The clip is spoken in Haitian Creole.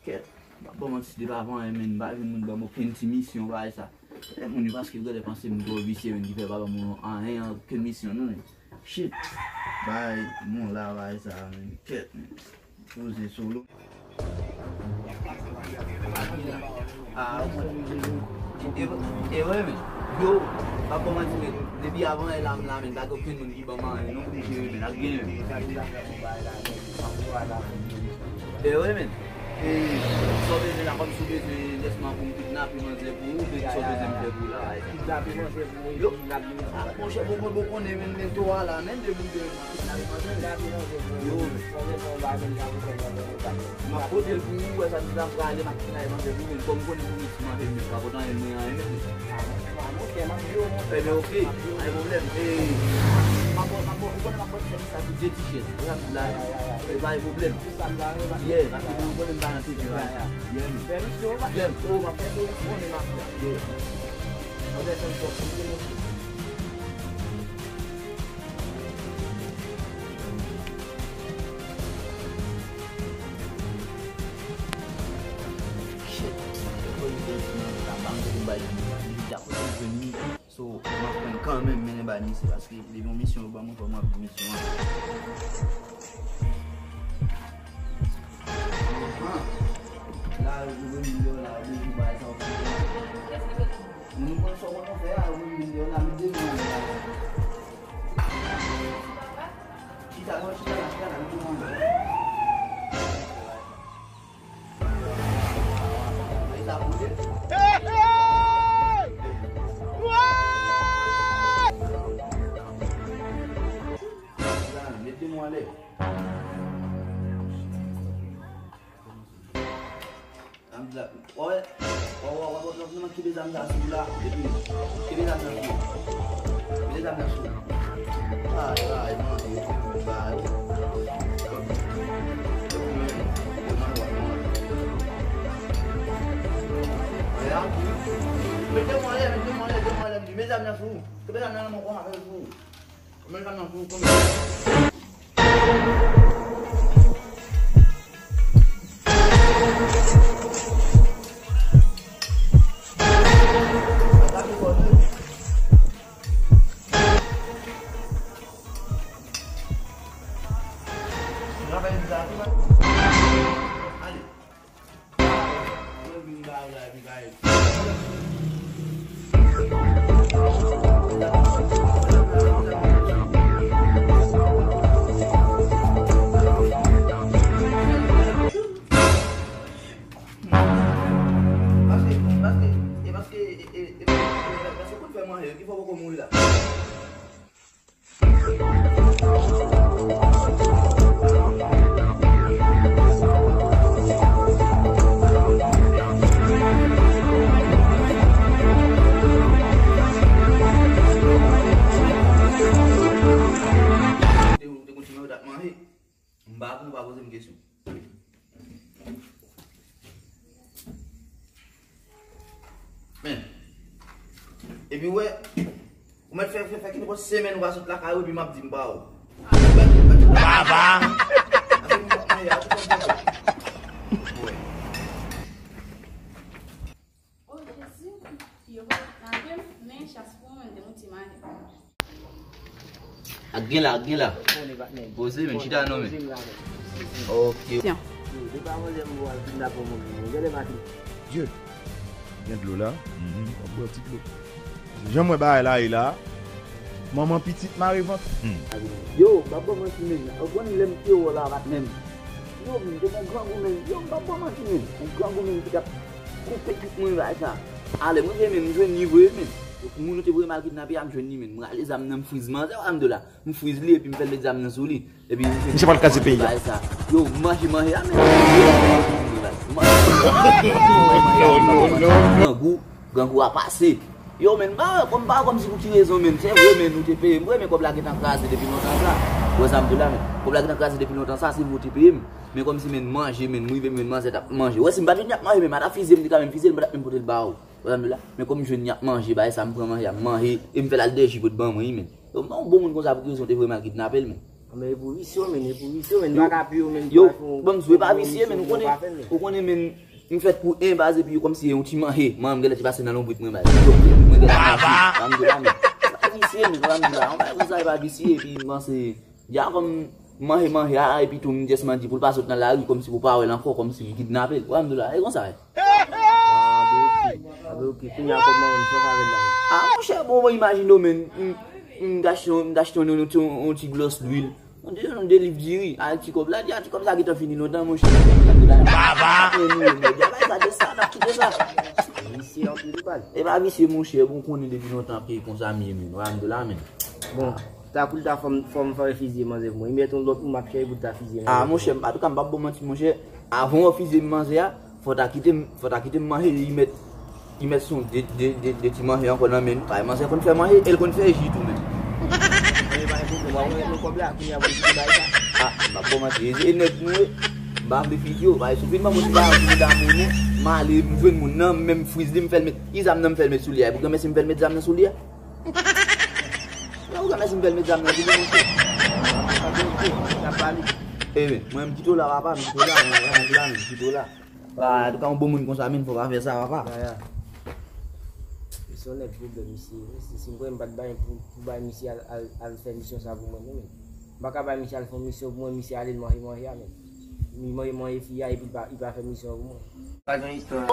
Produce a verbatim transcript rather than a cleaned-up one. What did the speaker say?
Kèt, m pa ban manti, depi avan, men, m pa vin moun ban m okenn ti misyon, bagay sa. E moun yo paske yo genlè panse m twò visye, men, ki fè yo pa ban m anyen, okenn misyon, non, men. Shit. Bay, moun la, bay sa, men. Kèt, men. Poze solo. Ah, e, e, e vre, men. Yo, pa kòmanse, men. Depi avan, e la, m la, men. Pa gen okenn moun ki ban m anyen, non, pou m jere, men. Ak gen, men. E vre, men. E, sa w bezwen la, kòm si w bezwen lèsman pou m kidnape manzè pou ou, oubyen sa w bezwen m fè pou ou la, bay sa. Kidnape manzè pou ou, yo, kidnape manzè. Ah, monchè, bon, bon, bon, konnen, men, men, to a la, men, de moun de kidnape manzè, men. Kidnape manzè pou ou, yo. Manzè pou ou, bay, men, kidnape manzè pou ou. M ap pote l pou ou, wè sa, m ap prale, m ap kidnape manzè pou ou, men, kòm m konnen pou ou, si manzè, men, pa pote anyen, mwen, anyen, men. Ah, monchè, m ap di w, monchè. Ebyen, oke, pa gen pwoblèm. E, m ap, m ap, ou konnen m ap pote sèvis la pou de ti chèz, wè sa m di la, e, pa gen pwoblèm. Yeah, paske nou konnen m pa nan T V, right? Yeah, man. Yeah, oh, m ap fè tou, ou konnen m ap fè. Yeah. Mwen fè tou, m konnen. Shit. Yo fè yon tèl ti nan ta bank pou bay li. Li ta kote vini. So, m ap pran kanmenm mennen bay misye, paske li gen yon misyon yo ban mwen, fò mwen ap di misyon an. Ah, la, yo vin deyò la, yo vin bay sa, yo vin deyò. Moun konn sa w konn fè a, yo vin deyò la, met de men anlè la. Chita, non, chita la, chita la, met de men anlè. Met de men anlè. Wè, wè, wè, wè, wè, wè, kebe zam sa sou la. Epi, kebe zam nan sou. Kebe zam nan sou. Ay, ay, man, e, e, ba, e. Mete mwen anlè, mete mwen anlè, mete mwen anlè, m di, met zam nan sou. Kebe zam nan nan men w konsa, mete sou. Paske, paske, e paske, e, e, e, e, paske kout fè manje, ki fè w poko mouri la. Te, te kontinye w t ap manje. M pa konn, ou pa poze m kesyon. Men. Epi w wè, ou mèt fè, fè, fè ki nenpòt semèn ou pa sot lakay ou, epi m ap di m pa ou. Baba! Ase m pa manje, ase m pa manje. Wè. Oh, Jezi, yo pa kidnape m, men chans pou mwen, m te mouti manje. Ak gen la, ak gen la. Poze, men chita non, men. Ok. Tiens. Dye. Gen dlo la. Mhm. W ap bwè ti dlo. Jan m wè bagay la ye la. Manman pitit mare vant. Hmm. Yo, m ap ba w manti, men. Ou konn lè m te wè w la, patnè m. Yo, m te gon grangou, men. Yo, m p ap ba w manti, men. Yon grangou, men, ki t ap koupe tout mwen, bagay sa. Alè, mwen, men, m jwenn li vre, men. Moun yo te voye m al kidnape a, m jwenn li, men. M rale zam nan, m friz manzè, alhamdoulilah. M friz li, epi m fè l met zam nan sou li. Epi m fè... Misye pral kraze peyi a. Bagay sa. Yo, m manje manje a, men. Manje manje a, men. Grangou, grangou a pase. Yo, men, m pa wè, kòm, pa wè kòmsi pou ki rezon, men. Se vre, men, nou te peye m vre, men kòb la gentan kraze depi lontan sa. Ou wè sa m di w la, men. Kòb la gentan kraze depi lontan sa, se vre ou te peye m. Men kòmsi, men, manje, men, m rive, men, manzè t ap manje. Ou wè, si m pa t jwenn li ap manje, men, m pa t ap fize m, li kanmenm fize l, m pa t ap menm pote l ba ou. Ou wè sa m di w la? Men kòm m jwenn li ap manje, bagay sa, m pran manje a, m manje, e m fè l al dèyè ji pou t ban mwen, wi, men. Yo, m pa yon bon moun konsa, pou ki rezon w te voye m al kidnape l, men. Men e pou visye, men e pou visye, men pa ka pi yo, men yo, ban m sou, e pa visye, men ou konnen, ou konnen, men m fèt pou en baz epi yo kòmsi e yon ti manje. Mwen, m genlè te pase nan lonbrit mwen, baz. Yo, mwen genlè mache. Ban m di la, men. E pa visye, men ban m di la. Yon bagay konsa, e pa visye, epi m panse, ya kòm manje, manje a, epi tou, m just mande pou l pa sot nan lari, kòmsi pou pa wè l ankò, kòmsi m kidnape l. Ban m di la, e konsa, e. Ah, ben ok. Ah, ben ok. Kounye a kòman, sa w fè avè l la? Ah, monchè, bon, bon, imajine w, men. M, m t achte yon, m t achte yon, yon, yon, yon ti glòs lwil. Yon de, yon de liv diri. A ti kòb la, di a ti kòb sa gentan fini lontan, monchè. Baba! Apre nou, men, di a bay sa de sa, n ap kite sa. Visye anpil, baz. E pa visye, monchè, bon, konnen depi lontan, peyi konsa m ye, men. Wè, m de la, men. Bon, ta kou l ta fò m, fò m fè fizye manzè pou mwen. Li mèt yon lòt moun m ap chèche pou l ta fizye manzè pou mwen. Ah, monchè, antouka, m p ap ba w manti, monchè. Avan w fizye m manzè a, fò w ta kite m, fò w ta kite m manje, li mèt, li mèt se yon de, de, de, de ti manje ankò nan men nou. Paske manzè konn fè manje, e l konn fè ji tou menm. Manje pa gen pwoblèm, w ap remèt mwen kòb la, kounye a pou m kite bay sa. Ah, m ap kòmanse, e, e nèg nou ye, m pa vle fizye w, paske si w vin ban m yon ti bagay pou mwen damou nou, m ale, m jwenn moun nan, m menm friz li, m fè l met, ki zam nan m fè l met sou li a, e pou granmèsi m fè l met zam nan sou li a? Nan ou granmèsi m fè l met zam nan sou li, monchè. Ebyen, mwen m kite w la, papa, m kite w la, mwen, mwen, mwen, m kite w la. Ba, antouka, yon bon moun konsa, men, fò pa fè sa, papa. Ya, ya. Misye yon nèg pwoblèm, misye. Si, si m kwè m pa t bay pou, pou bay misye al, al, al fè misyon sa pou mwen, non, men. M pa ka bay misye al fè yon misyon pou mwen, misye ale l manje manje a, men. Li manje manje fi a, epi li pa, li pa fè misyon an pou mwen. Pa gen istwa.